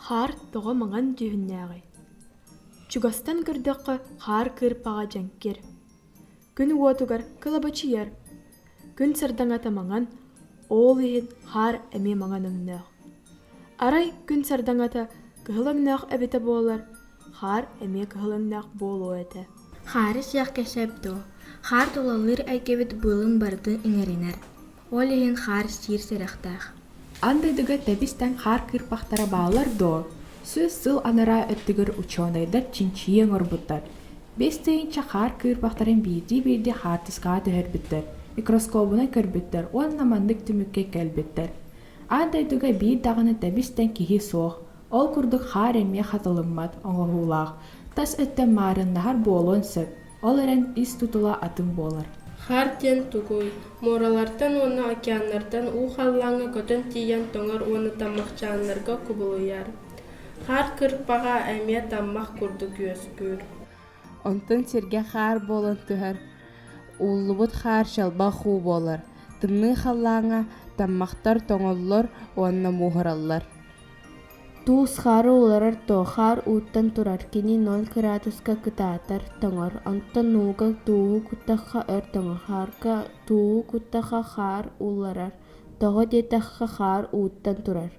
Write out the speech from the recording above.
Хаар тоҕо маҥан дьүһүннээҕий? Чугастан көрдөххө, хаар кыырпаҕа дьэҥкир. Күн уотугар кылабачыйар. Күн сардаҥата маҥан, ол иһин хаар эмиэ маҥан өҥнөөх. Арай күн сардаҥата кыһыл өҥнөөх эбитэ буоллар, хаар эмиэ кыһыл өҥнөөх буолуо этэ. Хаары сиэххэ сөп дуо? Хаар тулалыыр эйгэбит быылын барытын иҥэринэр. Ол иһин хаар сиир сэрэхтээх. Аан дойдуга тэбис-тэҥ хаар кыырпахтара бааллар дуо? 100 сыл анараа өттүгэр учуонайдар чинчийии оҥорбуттар. 5000 хаар кыырпахтарын биирдии-биирдии хаартыскаҕа түһэрбиттэр, микроскобунан көрбүттэр уонна маннык түмүккэ кэлбиттэр. Аан дойдуга биир даҕаны тэбис-тэҥ киһи суох, ол курдук хаар эмиэ хатылыммат оҥоһуулаах, тас өттө маарыннаһар буолуон сөп, ол эрэн ис тутула атын буолар. Хаар диэн тугуй? Муоралартан уонна океаннартан уу халлааҥҥа көтөн тиийэн тоҥор уонна таммахчааннарга кубулуйар. Хаар кырпаҕа эмиэ таммах курдук үөскүүр. Онтон сиргэ хаар буолан түһэр, ууллубут хаар чалбах уу буолар, тымныы халлааҥҥа таммахтар тоҥоллор уонна мууһураллар. Туус хаары уларар дуо, хаар ууттан турар, кини ноль кыраадыска кытаатар, тоҥор, онтон ууга тууһу куттахха өр тоҥор, хаарга тууһу куттахха хаар уулларар, тоҕо диэтэххэ хаар ууттан турар.